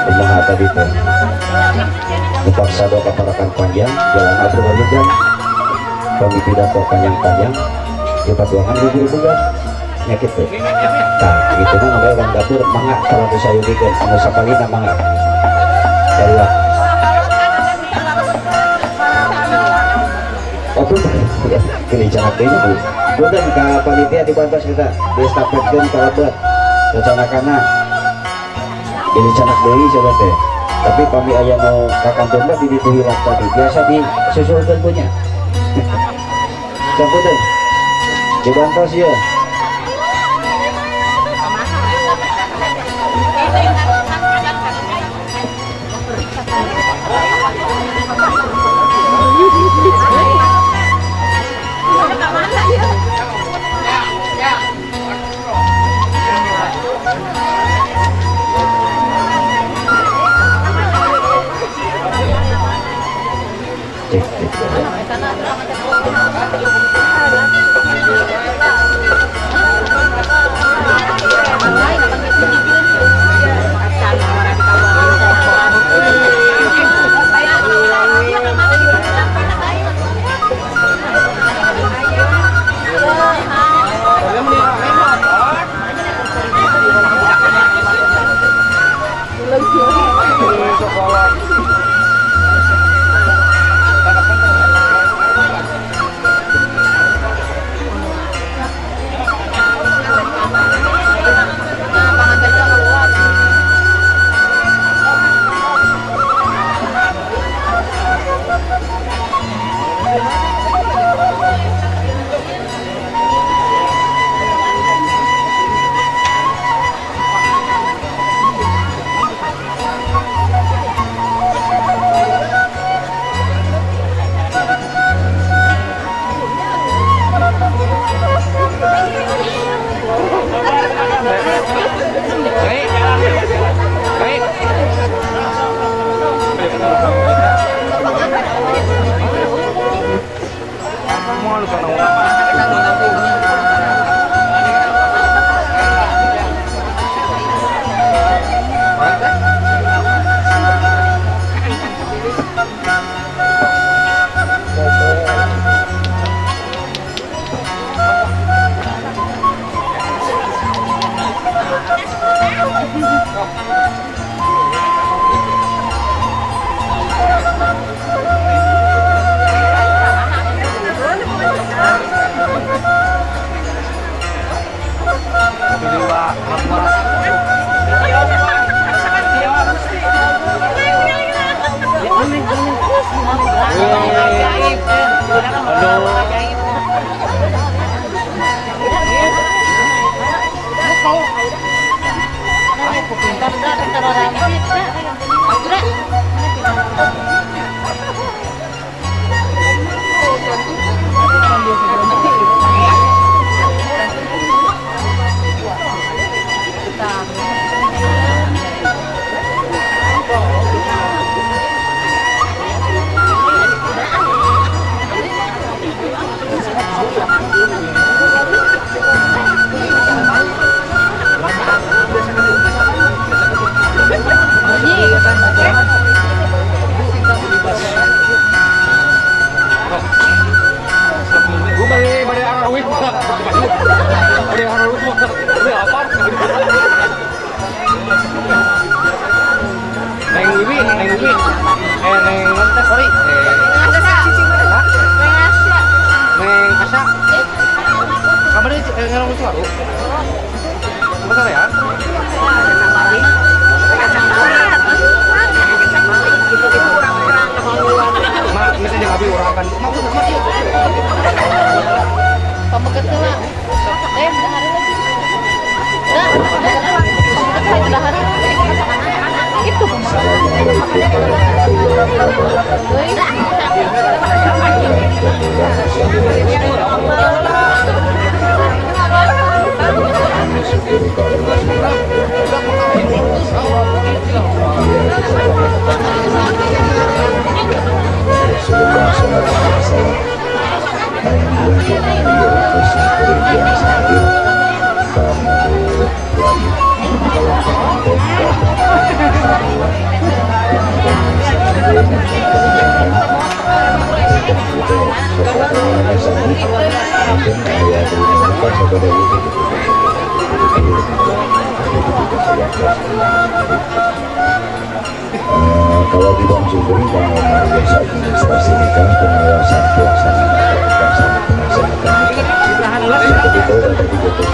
Kumaha tadi teh? Dipaksa do kaparakan panjang, jalan atur panjang. Pami pidato panjang-panjang, di patuangan gugur-gugur. Nya kitu. Tah, gitu mah namanya orang dapur mangga kalau bisa sayugikeun anu sapalina mangga. Sarua. Oh, tuh. Gini canak deui Bu. Punten ka panitia dibantos kita diestafetkeun ka lebet. Rencanakanna ini canak deui coba teh. Tapi pami aya nu ka kantor mah di ditu hilap tadi. Biasa disusulkeun punya. Sampunten. Dibantos ya. Cek, cek. Nikahna sami mungkin aya di nikah sabada itu gitu. Kewajiban syukuri kanggo biasa administrasi nikah, pengawasan pelaksanaan nikah sama penasehatan nikah. Seperti itu tadi gitu di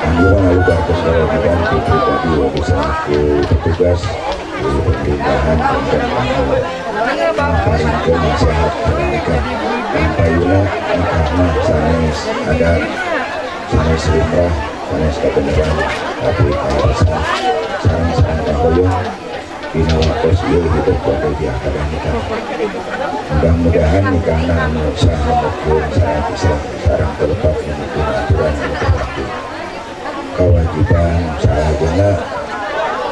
anjuran aluga kewajiban pribadi selaku petugas di pemerintahan dan paling nasihat nikah payuna nikahna sanes adat sanes lumrah sanes kabeneran tapi kaleresan sareng-sareng kahoyong dina waktos ieu hidup bade diakad nikah. Mudah-mudahan nikahna anu sah maupun syariat Islam sareng telepat mengikuti aturan anu berlaku. Kewajiban salajengna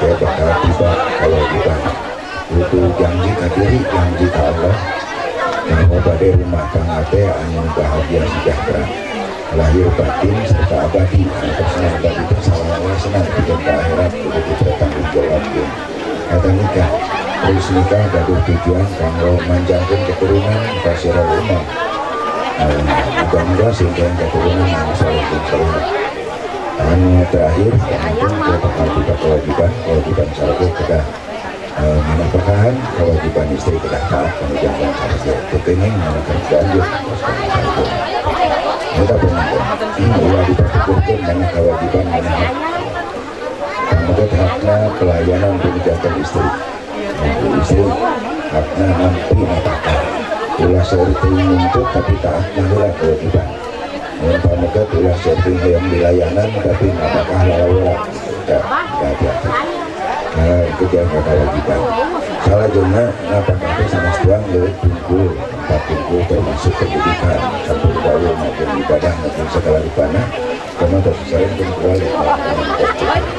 ya bakal tiba kewajiban kudu janji ka diri, janji ka Allah bahwa bade rumah tangga teh anu bahagia sejahtera lahir batin serta abadi, anu senang abadi tersalawasna pikeun ka akhirat kudu dipertanggungjawabkeun. Eta nikah terus nikah gaduh tujuan kanggo manjangkeun keturunan ka sirah umam. Mudah-mudahan sehingga keturunan anu saleh saleh. Anu terakhir mungkin bakal tiba kewajiban, kewajiban saleh kedah menafkahan, kewajiban istri kedah taat pengujangan sarga kekenging mana kerjaan kita penonton ulah dipertukurkan mana kewajiban mana hak. Pameget hakna pelayanan pengujangan istri, istri hakna nampi nafkah, ulah seueur nuntut tapi taat heula kewajiban. Mun pameget ulah seueur hoyong dilayanan tapi nafkah lalawala tidak hati-hati. Nah, itu dianggap kewajiban. Salajengna nafkah teh sanes tuang leuwih tungkul, tempat tungkul termasuk pendidikan, campur gaul maupun ibadah maupun segala rupana, karena terus tungkul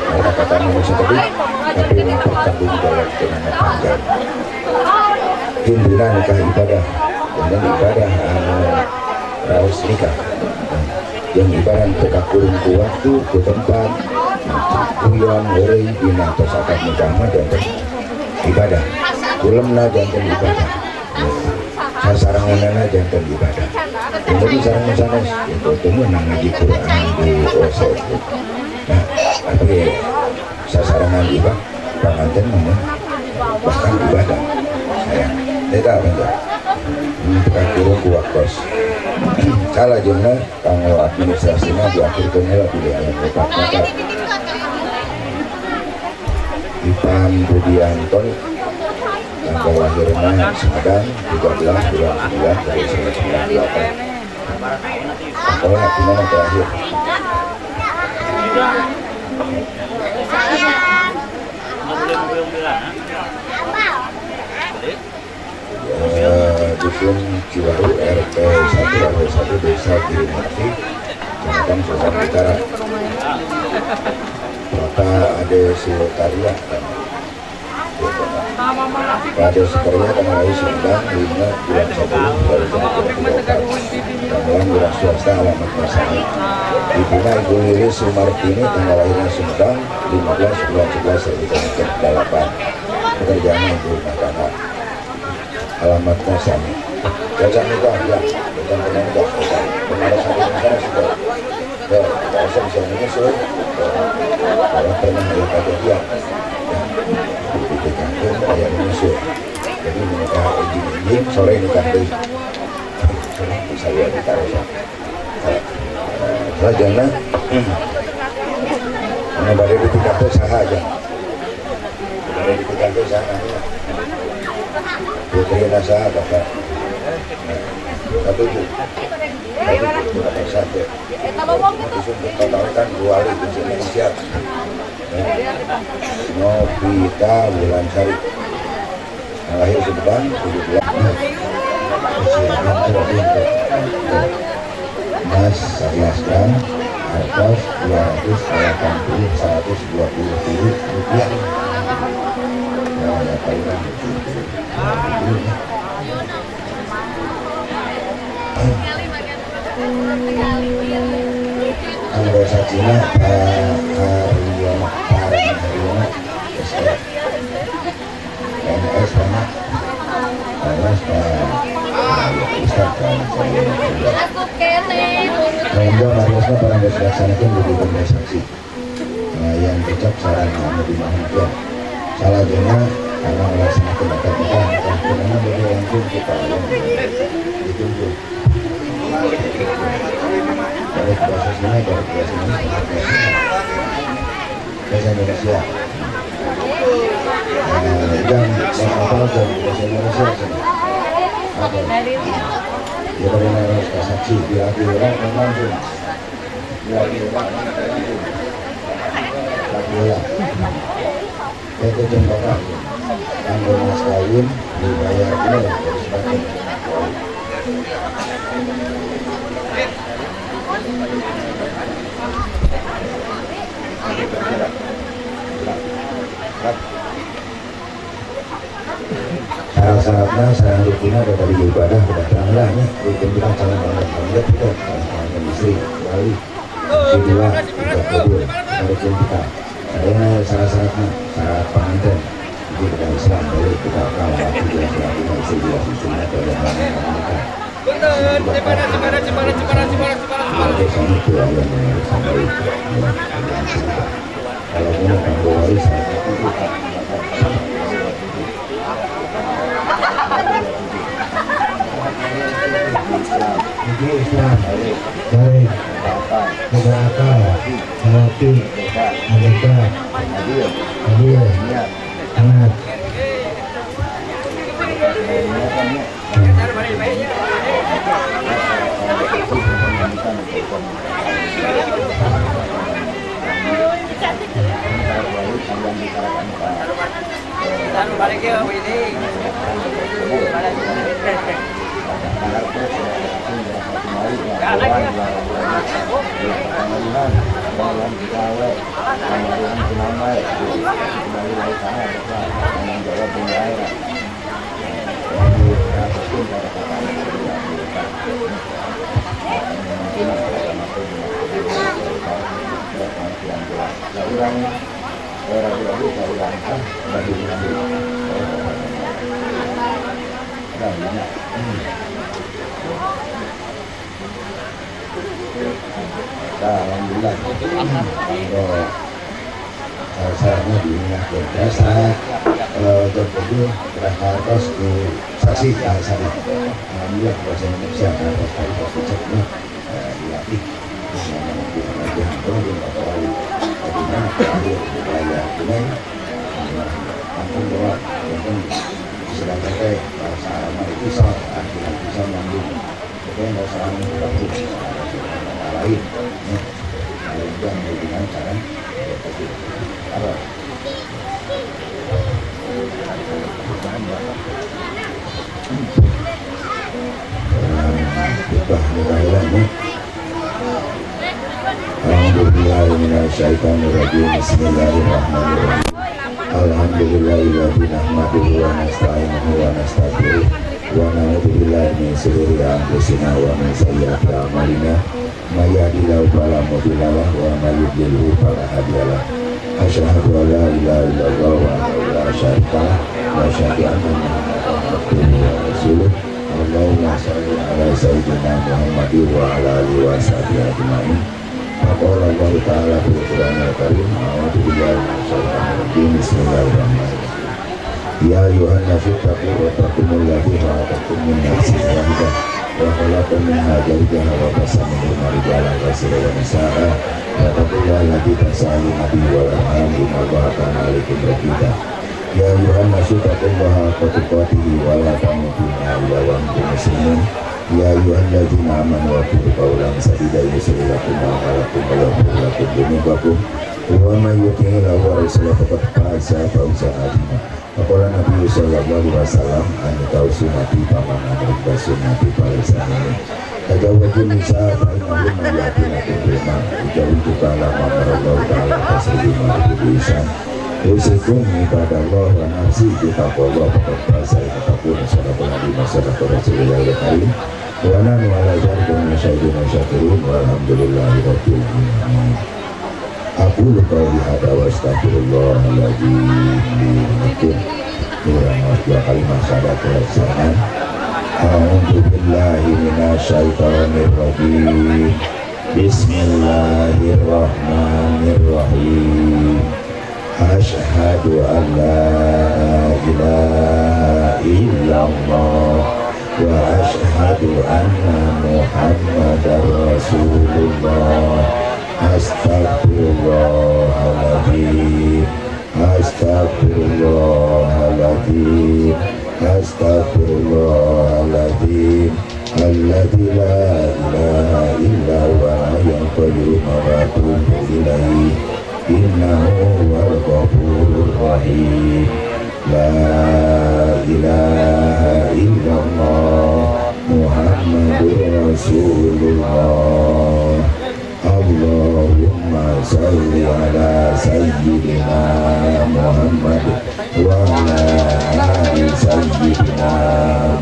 karena kata manusia tadi, tapi untuk tanggung jawab dengan panjang. Intinya nikah ibadah, dan ibadah anu raos nikah. Yang ibadah teu kakurung ku waktu, ku tempat, huyang heureuy dina tos akad nikah mah janten ibadah, ulemna janten ibadah, sasaranganana janten ibadah. Jadi sareng sanes itu teu meunang ngaji Quran di WC. Nah, tapi sasarangan ibadah panganten mah bahkan ibadah. Sayang, eta apa teu kakurung ku waktos. Salajengna kanggo administrasina diaturkeun heula bilih aya lepat maka Ipan Budianto tanggal lahirna Sumedang 13 bulan 9 1998. Sekolah di mana terakhir? Dusun Ciwaru RT 1 RW 1 Desa Girimukti, Kecamatan Sumedang Utara. Bapak Ade Sukarya, Pak Ade Sukarya tanggal lahir Sumedang 5 bulan 10 2024. Tanggal wira swasta alamat masalah. Ibuna Ibu Lilis Sumartini tanggal lahirnya Sumedang 15 bulan 11 2008. Pekerjaannya ibu rumah tangga. Alamatnya sami. Jangan nikah ya, jangan pernah nikah. Pernah sampai sana sudah. Ya, tidak usah bisa menyusul. Kalau pernah ada kejadian, ya, ditikahkan ayah menyusul. Jadi menikah izin-izin, sore nikah deh. Bisa lihat ditaruh. Selanjutnya, badai ditikahkan saha aja. Badai ditikahkan saha namanya. Putri Nasa Bapak. Satu tujuh, satu. Kan dua kali siap. Novita Wulansari. Lahir Sumedang 17. Mas 11 gram, harga 280 127 rupiah. Ya, ya tahu kan. Anggo Sajina Pak Haryono PNS anak PNS Ustaz kan saya. Monggo mariosna barang geus dilaksanakeun di bumi saksi. Yang kecap sareng anu dimahamkeun. Salajengna karena melaksanakan akad nikah, nikah kemana beda langsung kita yang ditunggu. Balik bahasa Sunda, balik bahasa Indonesia, bahasa Indonesia. Jangan bahasa apa dan bahasa Indonesia sana. Apa? Ya bagaimana harus saksi di orang dan langsung. Di orang dan langsung. Laki lah. Itu jeung bapak. Kanggo mas kawin dibayar ini lah dari sebagian. Syarat-syaratnya, syarat rukunnya ada dari ibadah, udah terang lah ya. Rukun kita calon banget, banget kita calon istri, wali, si dua, tidak kabur, rukun kita. Saya syarat-syaratnya, syarat pengantin, itu kita Islam, baru kita akal, laki jelas laki, istri jelas istrinya, atau yang lain nikah. Kalau mau kanggo wali syaratnya itu Itu Islam, baik, tidak akal, laki, merdeka, adil, anak. Alhamdulillah. Kalau syaratnya diingatkan, syarat terkumpul hartos ku saksi sana. Alhamdulillah bahasa Indonesia hartos hartos diceknya dilatih. Kampung bawa, kampung sedangkan teh bahasa Arab itu salah, bisa nyambung. Pokoknya nggak usah bagus, lain. Kalau udah dengan cara apa? Bismillahirrahmanirrahim. Alhamdulillahilladzi nahmaduhu wa nasta'inuhu wa nastaghfiruh wa na'udzu billahi min syururi anfusina wa min sayyiati a'malina. May yahdihillahu fala mudilla lahu wa may yudlilhu fala hadiyalah. Asyhadu an la ilaha illallah wahdahu la syarika lah wa asyhadu anna Muhammadan abduhu wa rasuluh. Allahumma shalli ala sayyidina Muhammadin wa ala alihi wa sahbihi ajmain. Qala Allah ta'ala fil Qur'anil Karim, a'udzu billahi minasyaitonir rajim. Bismillahirrahmanirrahim. Ya ayyuhan nasu taqu rabbakumul ladzi khalaqakum min nafsin wahidah wa khalaqa minha zawjaha wa bassa minhuma rijalan katsiran wa nisaa. Wattaqullaha alladzi tasaaluna bihi wal arham innallaha kana 'alaikum raqiba. Ya ayyuhan nasu taqullaha haqqa tuqatihi wa la tamutunna illa wa antum muslimun. Ya ayyuhalladzina amanu qulu qawlan sadida yuslih lakum a'malakum wa yaghfir lakum dzunubakum wa may yuti'illaha wa rasulahu faqad faza fawzan 'azima. Qala Nabi sallallahu alaihi wasallam an sunnati faman amila sunnati falaysa minni. Tazawwajun nisa fa innahunna yatina bil mal ta'ala ma ta'ala taslimu bi ihsan. Usikum ibadallah wa nafsi bi taqwallah faqad faza al-muttaqun. Sadaqallahu wa sadaqa rasulullah al-karim. Wa nahnu ala dzalika minasyahidin wa syakirin walhamdulillahi rabbil alamin. Aqulu qawli hadza wa astaghfirullahal azim li wa lakum Urang maos dua kalimat syahadat sarengan. A'udzu billahi minasyaitonir rajim. Bismillahirrahmanirrahim. Asyhadu an la ilaha illallah wa asyhadu anna Muhammadar Rasulullah. Astagfirullahaladzim, astagfirullahaladzim, astagfirullahaladzim, alladzi la ilaha illa huwa al-hayyul qayyum wa atubu ilaihi, innahu huwal ghafurur rahim. La ilaha illallah Muhammadur Rasulullah. Allahumma salli ala sayyidina Muhammad wa ala ali sayyidina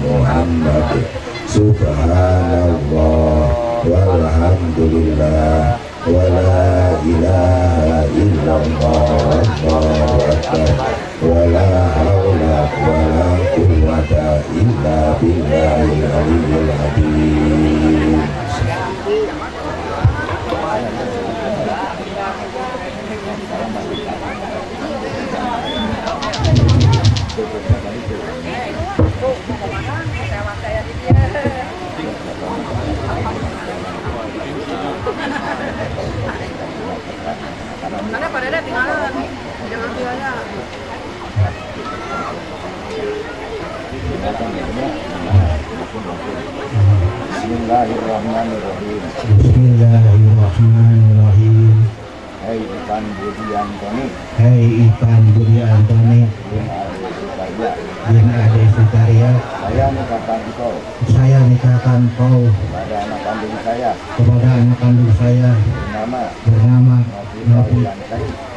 Muhammad. Subhanallah walhamdulillah wa la ilaha illallah, Allahu akbar, wa la hawla wa la quwwata illa billahil aliyyil azim. Karena pada ada tinggalan, jangan tinggalnya. Bismillahirrahmanirrahim. Bismillahirrahmanirrahim. Hei Ivan Budi Antoni. Hei Ivan Budi Antoni bin Ade Sukarya. Bin Ade Sukarya. Saya nikahkan kau. Saya nikahkan kau kepada anak kandung saya. Kepada anak kandung saya. Bernama. Bernama Novita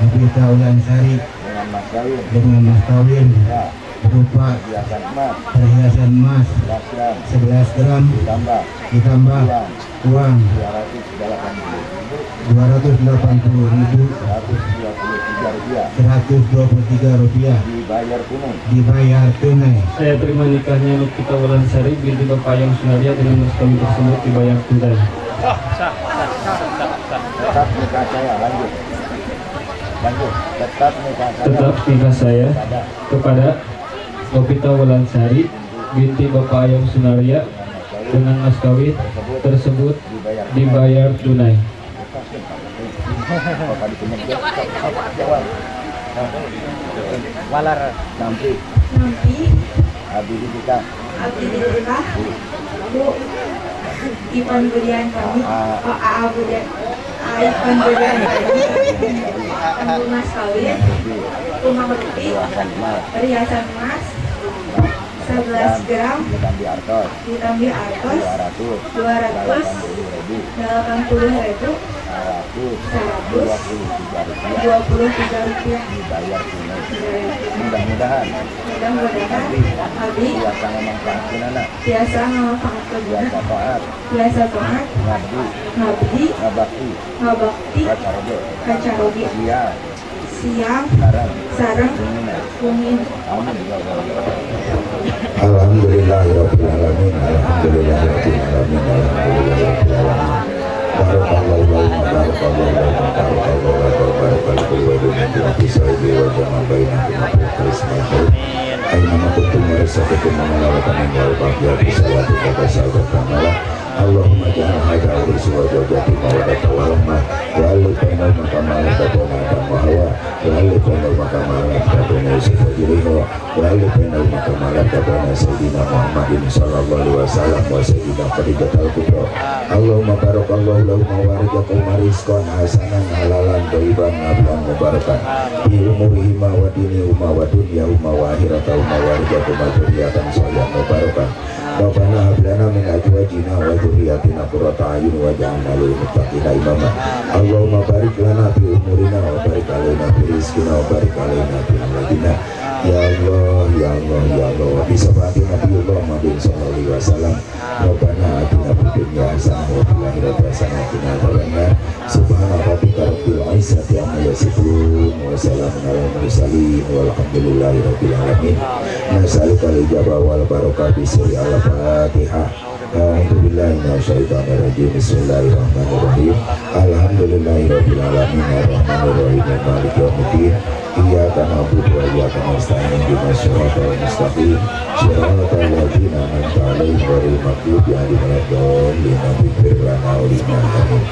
Novita Ulansari. Dengan mas kawin. Dengan mas kawin. Ya. Berupa perhiasan emas. Perhiasan emas 11 gram. 11 gram ditambah ditambah uang uang 280.123 rupiah. 280.123 rupiah dibayar tunai. Dibayar tunai. Saya terima nikahnya Lukita Wulansari binti Bapak Ayam Sunaria dengan mas kawin tersebut dibayar tunai. Tetap nikah saya, lanjut. Lanjut. Tetap nikah saya. Tetap nikah saya kepada Lupita Wulansari binti Bapak Ayam Sunaria dengan mas kawin tersebut dibayar tunai. Walar nampi. Nampi. Abdi ditikah. Abdi ditikah. Bu Ivan Budiantoni. Oh, AA Budian. Ivan Budiantoni. Mas kawin. Rumah bukti. Perhiasan emas. 11 gram ditambah artos. Ditambah artos. 280.000. 123 rupiah dibayar tunai. Mudah-mudahan. Mudah-mudahan abdi biasa ngamanfaatkeunana. Biasa ngamanfaatkeunana. Biasa taat. Biasa taat. Ngabdi. Ngabdi. Ngabakti. Ngabakti. Kacaroge. Kacaroge. Siang. Siang. Sareng. Sareng. Bungin. Amin. Alhamdulillahirabbil alamin. Alhamdulillahirabbil alamin. Alhamdulillahirabbil alamin. Barakallahu lahum, barakallahu lahum, barakallahu lahum, barakallahu lahum, fi sahibi wa jama'a bainakum wa fi aina ma kuntum warasakum wa malakatan min ba'di fi salati wa salatu. Allahumma ja'al hadha ursi wa zawjati mawaddata wa rahmah wa alif bainahuma kama alafta baina Adam wa Hawa wa alif bainahuma kama alafta baina Yusuf wa Zulaikha wa alif bainahuma kama alafta baina Sayyidina Muhammadin sallallahu alaihi wasallam wa Sayyidina Khadijah al-Kubra. Allahumma barakallahu lahum wa warjaqahum rizqan hasanan halalan thayyiban nabiyan mubarakan fi umurihima wa dinihima wa dunyahuma wa akhiratahuma wa warjaqahum dzurriyyatan sholihan mubarakan. Rabbana hab lana min azwajina wa dzurriyyatina qurrata a'yun waj'alna lil muttaqina imama. Allahumma barik lana fi umurina wa barik alaina fi rizqina wa barik alaina fi auladina. Ya Allah, ya Allah, ya Allah. Wa bi syafaati Nabiyullah Muhammadin sallallahu alaihi wasallam. Rabbana atina fid dunya dunya hasanah wa fil akhirati hasanah wa qina adzabannar. Subhana rabbika rabbil izzati amma yasifun wa salamun alal mursalin walhamdulillahi rabbil alamin. Nas'aluka al-ijabah wal barakah bi sirri al-Fatihah. A'udzu billahi minasyaitonir rajim. Bismillahirrahmanirrahim. Alhamdulillahirabbil alamin arrahmanirrahim maliki yaumiddin. Iyyaka na'budu wa iyyaka nasta'in ihdinas siratal mustaqim siratal ladzina an'amta 'alaihim ghairil maghdubi 'alaihim waladdallin. Ighfir lana wa lina. Amin.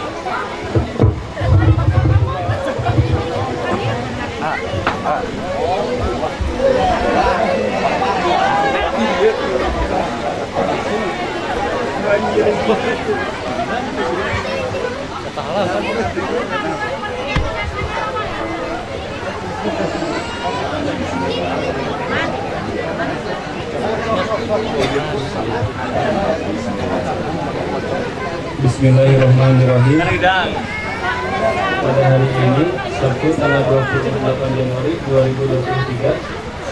Bismillahirrahmanirrahim. Pada hari ini, Sabtu tanggal 28 Januari 2023,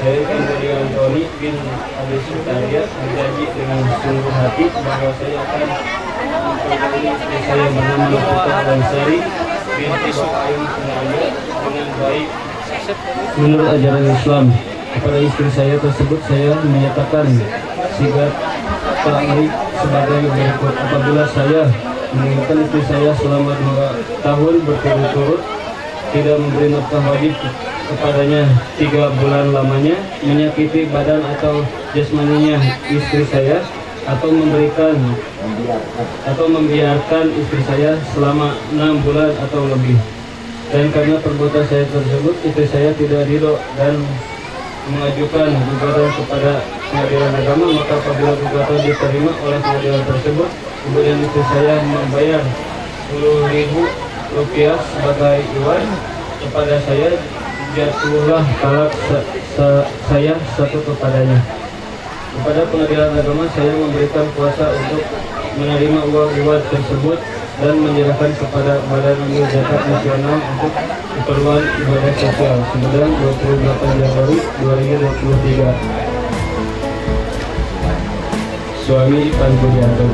saya Ivan Budiantoni bin Ade Sutarya berjanji dengan sungguh hati bahwa saya akan mempergauli istri saya bernama Novita Wulansari binti Bapak Ayung Sunarya dengan baik menurut ajaran Islam. Kepada istri saya tersebut saya menyatakan sigat ta'liq sebagai berikut. Apabila saya meninggalkan istri saya selama 2 tahun berturut-turut, tidak memberi nafkah wajib kepadanya 3 bulan lamanya, menyakiti badan atau jasmaninya istri saya, atau memberikan atau membiarkan istri saya selama 6 bulan atau lebih. Dan karena perbuatan saya tersebut, istri saya tidak ridho dan mengajukan gugatan kepada pengadilan agama, maka apabila gugatan diterima oleh pengadilan tersebut, kemudian istri saya membayar 10.000 rupiah sebagai iwan kepada saya, jatuhlah talak saya 1 kepadanya. Kepada pengadilan agama saya memberikan kuasa untuk menerima uang iwan tersebut dan menyerahkan kepada Badan Amil Zakat Nasional untuk keperluan ibadah sosial. Sumedang, 28 Januari 2023. Suami Ivan Budianto.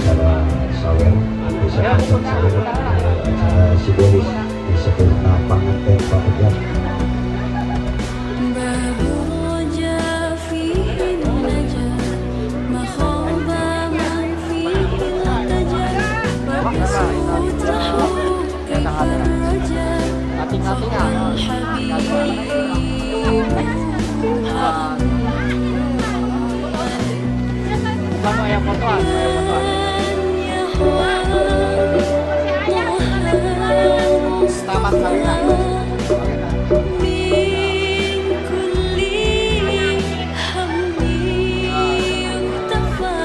Acara sawer bisa acara sawer, acara simbolis di sebelumna panganten pamegat. باب الرجا فيه النجا ما خاب من فيه التجا وبسوطه كيف الرجا فهو الحبيب محمد. من يهوى طه المصطفى من كل هم يكتفى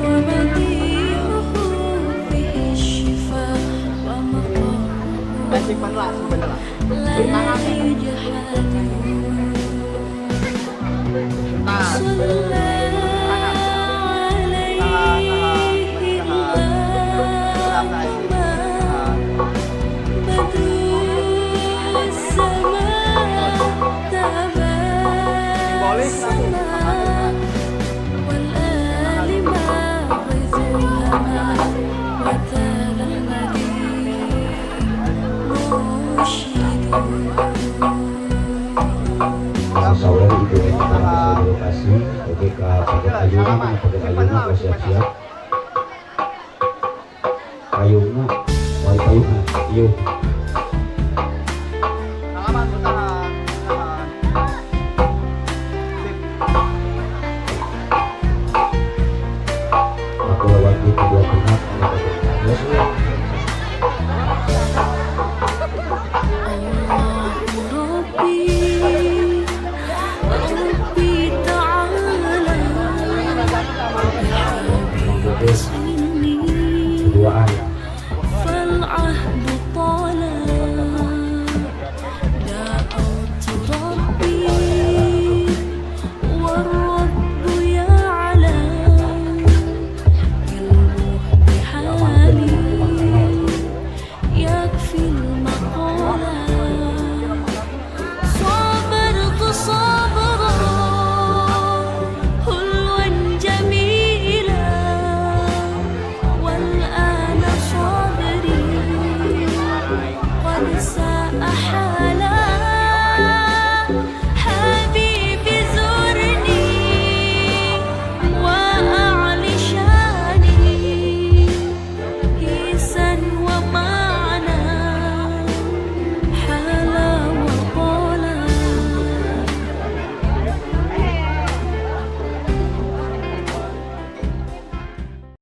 ومديحه فيه الشفاء ومقامه لا يجحد. صلى عليه الله ما بدر السماء تبسما والآل ما غزوهما وتال الذي مرشد. Sawer ibu bisa di lokasi, oke ka paket ayuna, mana paket ayuna kok siap-siap payungna, wai payungna, iya.